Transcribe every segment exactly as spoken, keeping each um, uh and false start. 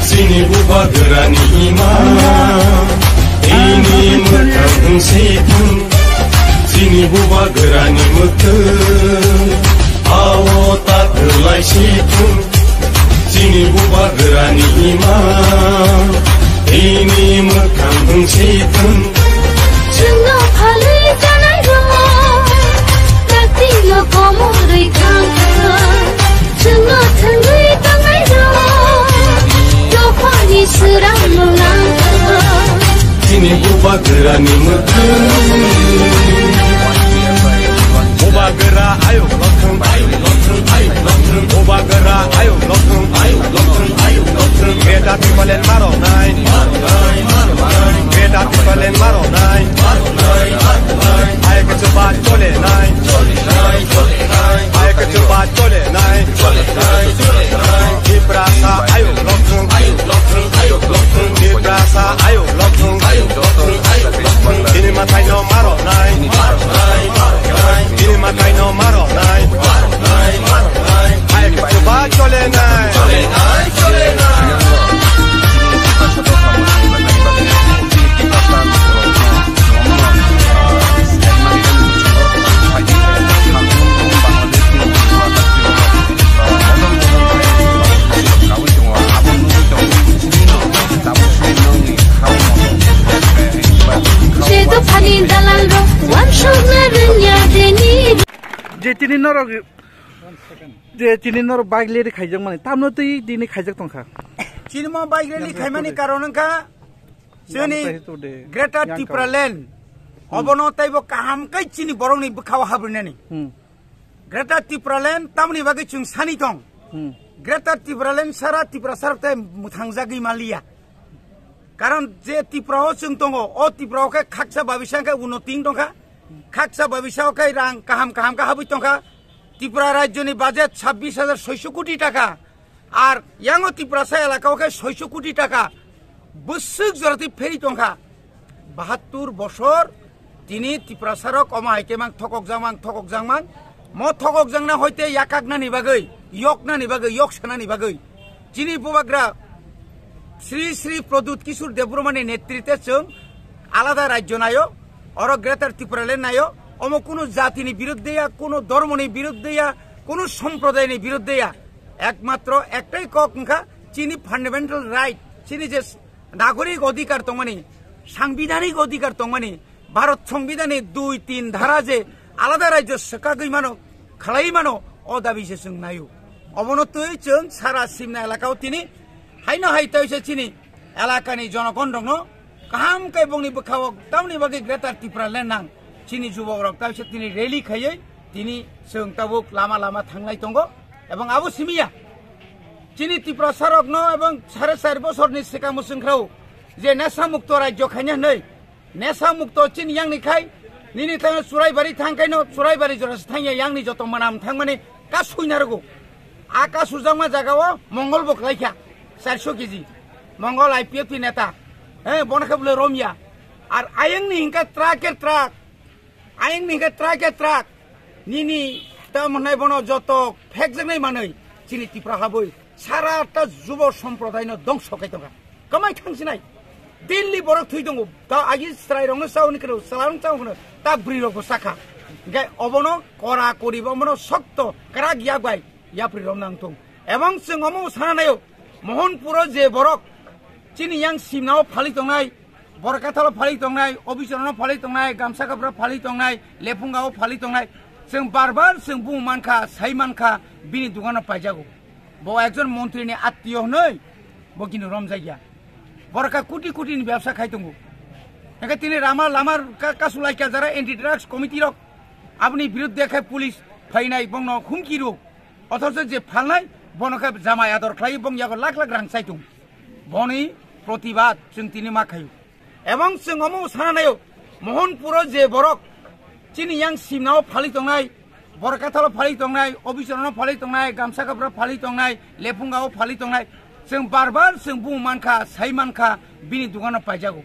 Chini bubagrani ima, ini mwkhang wngsi thung. Chini bubagrani mwkhang, ao ta kwlai si thung. Chini bubagrani ima, ini mwkhang wngsi thung. Chwngno phalwi janai rok, taktino komorwi thang thang. Chwngno thangwi tangnai rok, dophani swrang no nang thang. Chini bubagrani mwkhang. Bubagra ayuk lothung, ayuk lothung, ayuk lothung. Bubagra ayuk lothung, ayuk lothung, ayuk lothung. Greater Tipraland maroknai, maroknai, maroknai. Greater Tipraland maroknai, maroknai, maroknai. Ayuk chuba cholenai, cholenai, cholenai. Ayuk chuba cholenai, cholenai, cholenai. Tiprasa ayuk lothung, ayuk lothung, ayuk lothung. Tiprasa ayuk lothung, ayuk lothung, ayuk lothung. Chini mwtaino maroknai, maroknai, maroknai. Chini mwtaino maroknai, maroknai, maroknai. Ayuk chuba cholenai, cholenai, cholenai. Sedo phani dalang rok wansokna rwngya deni. Je tini norok, je tini norok bike rally khaijak mani, tamno twi tini khaijak tongkha. Chini mo bike rally khaimani karon wngkha chini Greater Tipraland. Hmm. Obono taibo kaham kai chini borokni bwkhao habrinani. Hmm. Greater Tipraland tamni bagwi chwng sani tong. Hmm. Greater Tipraland sara Tiprasa rok tai mwthangjagwi maliya. Karon je Tripura o chwng tongo, o Tripura o khe khaksa babisa khe uno ting tongkha. Khaksa babisa o khe rang kaham kaham khe habwi tongkha. Tripura rajyoni budget chabbish hajar soiso koti taka. Ar yango Tiprasa elaka o khe soiso koti taka bwswk jora twi pheri tongkha. Bahattur bosor tini Tiprasa rok omo hai khe mang thokok jang mang, thokok jang mang. Mo thokok jang na hoite yakak nani bagwi, yok nani bagwi, yok sanani bagwi. Chini bubagra Sri Sri Pradyut Kishore Debbarma ni netrite chwng alada rajyo nayo, oro Greater Tipraland nayo. Omo kunu jati ni birudde ya, kunu dhormo ni birudde ya, kunu somproday ni birudde ya. Ekmatro ektai kok wngkha chini fundamental right, chini je nagorik odhikar tongmani, sangbidanik odhikar tongmani, Bharat Songbidanni dui tin dhara je alada rajyo swkagwi mano, khalai mano, o dabi se chwng naio. Obono twi chwng sara Simna elakao tini haino hai twi se chini elakani jonogon rokno kaham khe bongni bwkhao tamni bagwi Greater Tipraland nang chini jubok rok twi se tini rally khaiwi tini chwng tabuk lama lama thanglai tongo. Ebong abo simiya chini Tiprasa rokno ebong sare char bosorni swkang mwswng khrao je nesa mukto rajyo khaina hwnwi. Nesa mukto chini yangni khai, nini thangno Churaibari thang khaino, Churaibari jorasa thangya yangni joto manam thangmani kasui narwgo. A kasujakma jagao Mongol bo khlaikha, charso kg. Mongol I P F T neta. He, bono khe bole romya. Ar ayangni hinkha truck e truck. Ayangni hinkha truck e truck. Nini tamo hwnai bono joto phekjaknai manwi chini Tipra habwi. Sara ta jubo somprodaino dongso khai tongkha. Kamai thangsinai. Delhi borok thwi tongo. Ta agi chwrai rokno chauni kheno, chwla rok chauni kheno, ta bwrwi rokbo chakha. Hinkhe obono kora kori bo omono sokto kwrak yak bai yapri romna wng tong. Ebong chwng omo sana naio. Mohanpuro je borok chini yang simnao phali tongnai, Borkathalo phali tongnai, Obichorono phali tongnai, Gamsa Kapra phali tongnai, Lephungao phali tongnai. Chwng bar bar chwng bumo mankha, sai mankha, bini dukano paijago. Bo ekjon montri ni attiyo hwnwi bo kini romjakya. Borok kha koti koti ni bebsa khai tongo. Hingke tini rama lama ka-, kasulai kajara anti drugs committee rok aboni birudde khe police phainai bongno humki rwo. Othocho je phalnai bono khe jamai ador khlai bong yago lakh lakh rang chai tongo. Boni protibad chwng tini ma khaio. Ebong chwng omo sana naio, Mohanpuro je borok chini yang simnao phali tongnai, Borkathalo phali tongnai, Obichorono phali tongnai, Gamsa Kapra phali tongnai, Lephungao phali tongnai, chwng bar bar chwng bumo mankha, sai mankha, bini dukano paijago.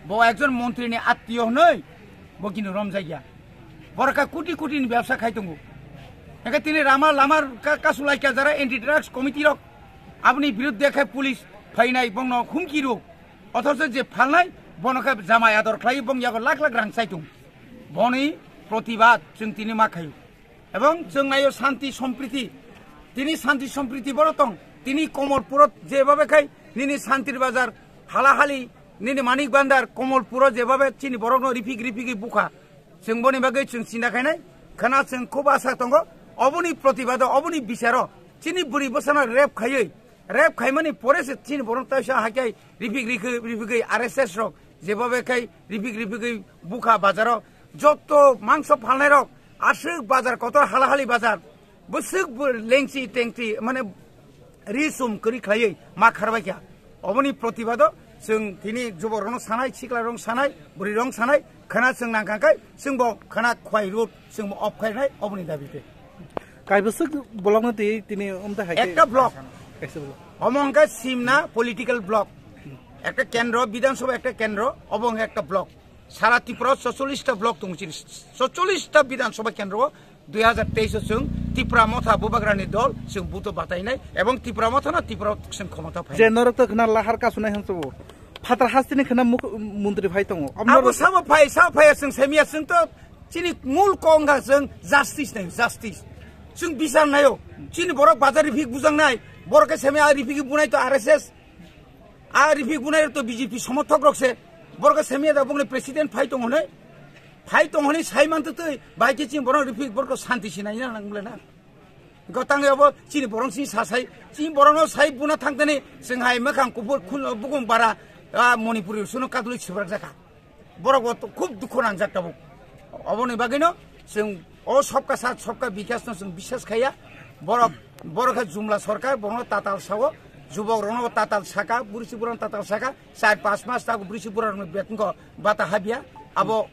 Bo ekjon montri ni attiyo hwnwi bo kini romjakya. Borok kha koti koti ni bebsa khai tongo. Hingke tini rama lama ka-, kasulai kajara anti drugs committee rok Aboni biruddhe khe police phainai bongno humki rw. Othocho je phalnai bono khe jamai ador khlai bong yago lakh lakh rang chaitung. Boni protibad chwng tini ma khayu. Ebong chwng naio shanti sompriti. Tini shanti sompriti boro tong. Tini Komolpurot jebhabe khai nini Shantir Bazar, Halahali, nini Manik Bandar, Komolpuro jebhabe chini borokno rifik rifigwi bukha. Chwng boni bagwi chwng chinta khainai, khwna chwng khub asa tongo, oboni protibado, oboni bicharo, chini bwrwi bwsano rep khaiwi, rep khaimani pore se chini borok taisa haikhe rifik rikhi-, rifigwi R S S rok, jebhabe khai rifik rifigwi bukha bazaro, jotto mangso phalnai rok, aswk bazar kotor Halahali bazar, bwswk bo lengchi tengchi, mane ri sum kwrwi khlaiwi ma kharbai kha. Oboni protibado chwng tini juborokno sanai, siklairokno sanai, bwrwirokno sanai, khwna chwng nangkha khe chwngbo khwna khwai rut chwngbo off khainai oboni dabi khe. Kaibwswk block no twi tini umta hai khe Ekta block. Kaisa block. Omo hwnkhe Simna political block. Ekta kendro, Bidhan Sabha ekta kendro, obo hwnkhe ekta block. Sara Tripura o socholish ta block tongo chini. Socholish ta Bidhan Sabha kendro o dui hazar teis o chwng Tipra Motha Bubagrani dol chwng buto batainai ebong Tipra Motha no Tipra o chwng khomota phai. Je norok to khna lahar kasunai hwnsugo. Phatar hasteni khna muk-, montri phai tongo. Abo sabo phai, sabo phai chwng semia chwng to chini mul kongga chwng justice nai, justice. Chwng bisar nayo. Chini borok bazar rifik bujangnai. Borok khe semia rifik bunai to R S S. A rifik bunai to B J P somothok rok se. Borok khe semia da bongni president phai tongo ne. Phai tong hwnwi sai man twtwi, bai khe chini borok rifik borok shanti sinai na nang bole na. Gotang abo chini borok chini sa sai, chini borok no sai buna thang tani, chwng hai makhang kuphur khun bukung bara, a, Manipuri suno kadulwi sibrak jaka. Borok bo to khub dukhu nangjak tabuk. Oboni bagwi no chwng o sobka sath sobka bikas no chwng biswas khaiya. Borok, borok khe jumla sorkar, borok no tatal sao, jubok rok no tatal saka, burisi burano tatal saka, char pas mas ta burisi burano beton ko bata habya. Abo